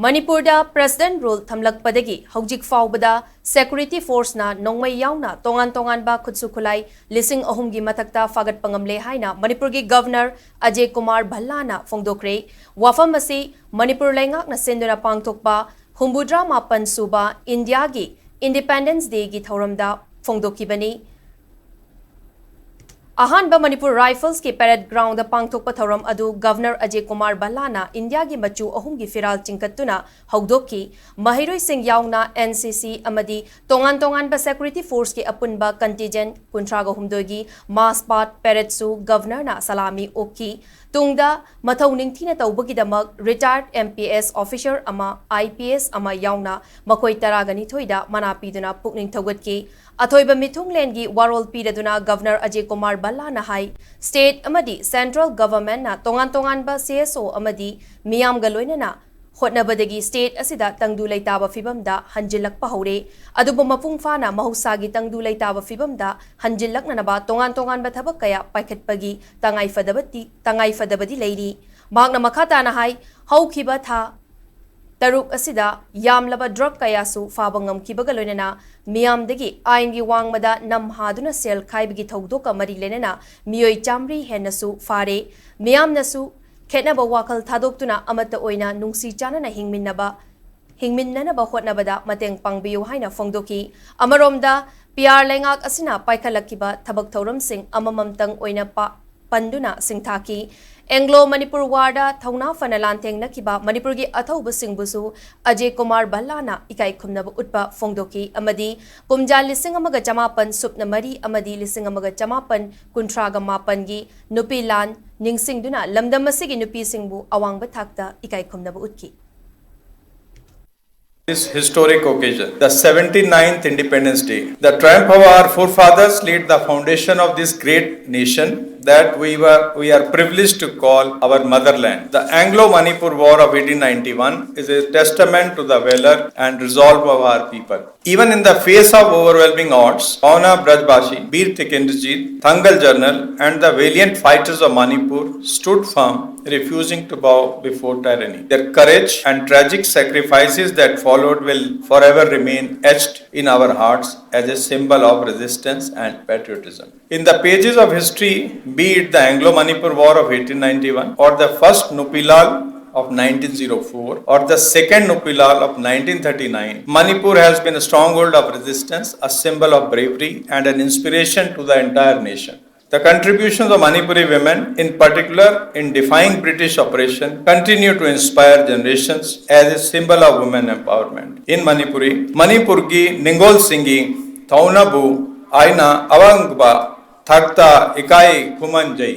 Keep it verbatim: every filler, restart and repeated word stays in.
ꯃꯅꯤꯄꯨꯔꯗ President Rule ꯊꯝꯂꯛꯄꯗꯒꯤ ꯍꯧꯖꯤꯛ ꯐꯥꯎꯕꯗ security forceꯅ ꯅꯣꯡꯃꯩ ꯌꯥꯎꯅ ꯇꯣꯉꯥꯟ ꯇꯣꯉꯥꯟꯕ ꯈꯨꯠꯁꯨ ꯈꯨꯠꯂꯥꯏ ꯂꯤꯁꯤꯡ ꯑꯍꯨꯝꯒꯤ ꯃꯊꯛꯇ ꯐꯥꯒꯠꯄ ꯉꯝꯂꯦ ꯍꯥꯏꯅ ꯃꯅꯤꯄꯨꯔꯒꯤ Governor ꯑꯖꯦ ꯀꯨꯃꯥꯔ ꯚꯜꯂꯥꯅ ꯐꯣꯡꯗꯣꯛꯈ꯭ꯔꯦ꯫ ꯋꯥꯐꯝ ꯑꯁꯤ ꯃꯅꯤꯄꯨꯔ ꯂꯩꯉꯥꯛꯅ ꯁꯤꯟꯗꯨꯅ ꯄꯥꯡꯊꯣꯛꯄ ꯍꯨꯝꯐꯨꯇꯔꯥ ꯃꯥꯄꯟ ꯁꯨꯕ ꯏꯟꯗꯤꯌꯥꯒꯤ Independence Dayꯒꯤ ꯊꯧꯔꯝꯗ ꯐꯣꯡꯗꯣꯛꯈꯤꯕꯅꯤ꯫ ꯑꯍꯥꯟꯕ ꯃꯅꯤꯄꯨꯔ Riflesꯀꯤ parade groundꯗ ꯄꯥꯡꯊꯣꯛꯄ ꯊꯧꯔꯝ ꯑꯗꯨ Governor ꯑꯖꯦ ꯀꯨꯃꯥꯔ ꯚꯜꯂꯥꯅ ꯏꯟꯗꯤꯌꯥꯒꯤ ꯃꯆꯨ ꯑꯍꯨꯝꯒꯤ ꯐꯤꯔꯥꯜ ꯆꯤꯡꯈꯠꯇꯨꯅ ꯍꯧꯗꯣꯛꯈꯤ꯫ ꯃꯍꯩꯔꯣꯏꯁꯤꯡ ꯌꯥꯎꯅ N C C ꯑꯃꯗꯤ ꯇꯣꯉꯥꯟ ꯇꯣꯉꯥꯟꯕ security forceꯀꯤ ꯑꯄꯨꯟꯕ contingent ꯀꯨꯟꯊ꯭ꯔꯥꯒ ꯍꯨꯝꯗꯣꯏꯒꯤ mass part paradeꯁꯨ Governorꯅ ꯁꯂꯥꯃꯤ ꯑꯣꯛꯈꯤ꯫ ꯇꯨꯡꯗ ꯃꯊꯧ ꯅꯤꯡꯊꯤꯅ ꯇꯧꯕꯒꯤꯗꯃꯛ retired M P S officer ꯑꯃ, I P S ꯑꯃ ꯌꯥꯎꯅ ꯃꯈꯣꯏ ꯇꯔꯥꯒ ꯅꯤꯊꯣꯏꯗ ꯃꯅꯥ ꯄꯤꯗꯨꯅ ꯄꯨꯛꯅꯤꯡ ꯊꯧꯒꯠꯈꯤ꯫ ꯑꯊꯣꯏꯕ ꯃꯤꯊꯨꯡꯂꯦꯟꯒꯤ ꯋꯥꯔꯣꯜ ꯄꯤꯔꯗꯨꯅ Governor ꯑꯖꯦ ꯀꯨꯃꯥꯔ ꯚꯜꯂꯥꯅ ꯍꯥꯏ, State ꯑꯃꯗꯤ Central Governmentꯅ ꯇꯣꯉꯥꯟ ꯇꯣꯉꯥꯟꯕ C S O ꯑꯃꯗꯤ ꯃꯤꯌꯥꯝꯒ ꯂꯣꯏꯅꯅ ꯍꯣꯠꯅꯕꯗꯒꯤ state ꯑꯁꯤꯗ ꯇꯪꯗꯨ ꯂꯩꯇꯥꯕ ꯐꯤꯕꯝꯗ ꯍꯟꯖꯤꯜꯂꯛꯄ ꯍꯧꯔꯦ꯫ ꯑꯗꯨꯕꯨ ꯃꯄꯨꯡ ꯐꯥꯅ ꯃꯍꯧꯁꯥꯒꯤ ꯇꯪꯗꯨ ꯂꯩꯇꯥꯕ ꯐꯤꯕꯝꯗ ꯍꯟꯖꯤꯜꯂꯛꯅꯅꯕ ꯇꯣꯉꯥꯟ ꯇꯣꯉꯥꯟꯕ ꯊꯕꯛ ꯀꯌꯥ ꯄꯥꯏꯈꯠꯄꯒꯤ ꯇꯉꯥꯏꯐꯗꯕꯗꯤ, ꯇꯉꯥꯏꯐꯗꯕꯗꯤ ꯂꯩꯔꯤ꯫ ꯃꯍꯥꯛꯅ ꯃꯈꯥ ꯇꯥꯅ ꯍꯥꯏ, ꯍꯧꯈꯤꯕ ꯊꯥ ꯇꯔꯨꯛ ꯑꯁꯤꯗ ꯌꯥꯝꯂꯕ drug ꯀꯌꯥꯁꯨ ꯐꯥꯕ ꯉꯝꯈꯤꯕꯒ ꯂꯣꯏꯅꯅ ꯃꯤꯌꯥꯝꯗꯒꯤ ꯑꯥꯏꯟꯒꯤ ꯋꯥꯡꯃꯗ ꯅꯝ ꯍꯥꯗꯨꯅ ꯁꯦꯜ ꯈꯥꯏꯕꯒꯤ ꯊꯧꯗꯣꯛꯀ ꯃꯔꯤ ꯂꯩꯅꯅ ꯃꯤꯑꯣꯏ ꯆꯥꯃꯔꯤ ꯍꯦꯟꯅꯁꯨ ꯐꯥꯔꯦ꯫ ꯃꯤꯌꯥꯝꯅꯁꯨ ꯈꯦꯠꯅꯕ ꯋꯥꯈꯜ ꯊꯥꯗꯣꯛꯇꯨꯅ ꯑꯃꯠꯇ ꯑꯣꯏꯅ ꯅꯨꯡꯁꯤ ꯆꯥꯟꯅꯅ ꯍꯤꯡꯃꯤꯟꯅꯕ, ꯍꯤꯡꯃꯤꯟꯅꯅꯕ ꯍꯣꯠꯅꯕꯗ ꯃꯇꯦꯡ ꯄꯥꯡꯕꯤꯌꯨ ꯍꯥꯏꯅ ꯐꯣꯡꯗꯣꯛꯈꯤ꯫ ꯑꯃꯔꯣꯝꯗ, P R ꯂꯩꯉꯥꯛ ꯑꯁꯤꯅ ꯄꯥꯏꯈꯠꯂꯛꯈꯤꯕ ꯊꯕꯛ ꯊꯧꯔꯝꯁꯤꯡ ꯑꯃꯃꯝꯇꯪ ꯑꯣꯏꯅ ꯄꯥ-, ꯄꯟꯗꯨꯅ ꯁꯤꯡꯊꯥꯈꯤ꯫ Anglo Manipur Warꯗ ꯊꯧꯅꯥ ꯐꯅ ꯂꯥꯟꯊꯦꯡꯅꯈꯤꯕ ꯃꯅꯤꯄꯨꯔꯒꯤ ꯑꯊꯧꯕꯁꯤꯡꯕꯨꯁꯨ ꯑꯖꯦ ꯀꯨꯃꯥꯔ ꯚꯜꯂꯥꯅ ꯏꯀꯥꯏ ꯈꯨꯝꯅꯕ ꯎꯠꯄ ꯐꯣꯡꯗꯣꯛꯈꯤ ꯑꯃꯗꯤ ꯀꯨꯝꯖꯥ ꯂꯤꯁꯤꯡ ꯑꯃꯒ ꯆꯃꯥꯄꯟ ꯁꯨꯞꯅ ꯃꯔꯤ ꯑꯃꯗꯤ ꯂꯤꯁꯤꯡ ꯑꯃꯒ ꯆꯃꯥꯄꯟ ꯀꯨꯟꯊ꯭ꯔꯥꯒ ꯃꯥꯄꯟꯒꯤ ꯅꯨꯄꯤ ꯂꯥꯟ ꯅꯤꯡꯁꯤꯡꯗꯨꯅ ꯂꯝꯗꯝ ꯑꯁꯤꯒꯤ ꯅꯨꯄꯤꯁꯤꯡꯕꯨ ꯑꯋꯥꯡꯕ ꯊꯥꯛꯇ ꯏꯀꯥꯏ ꯈꯨꯝꯅꯕ ꯎꯠꯈꯤ꯫ This historic occasion, the seventy-ninth Independence Day, the triumph of our forefathers laid the foundation of this great nation. that we were we are privileged to call our motherland. The Anglo-Manipur War of eighteen ninety-one is a testament to the valor and resolve of our people. Even in the face of overwhelming odds, Pauna Brajbashi, Bir Tikendrajit, Thangal General, and the valiant fighters of Manipur stood firm, refusing to bow before tyranny. Their courage and tragic sacrifices that followed will forever remain etched in our hearts as a symbol of resistance and patriotism. In the pages of history, be it the Anglo-Manipur War of eighteen ninety-one or the First Nupilal of nineteen zero four or the Second Nupilal of nineteen thirty-nine, Manipur has been a stronghold of resistance, a symbol of bravery, and an inspiration to the entire nation. The contributions of Manipuri women, in particular in defying British oppression, continue to inspire generations as a symbol of women empowerment. In Manipuri, ꯃꯅꯤꯄꯨꯔꯒꯤ ꯅꯤꯡꯒꯣꯜꯁꯤꯡꯒꯤ ꯊꯧꯅꯥꯕꯨ ꯑꯩꯅ ꯑꯋꯥꯡꯕ ꯊꯥꯛꯇ ꯏꯀꯥꯏ ꯈꯨꯝꯅꯖꯩ꯫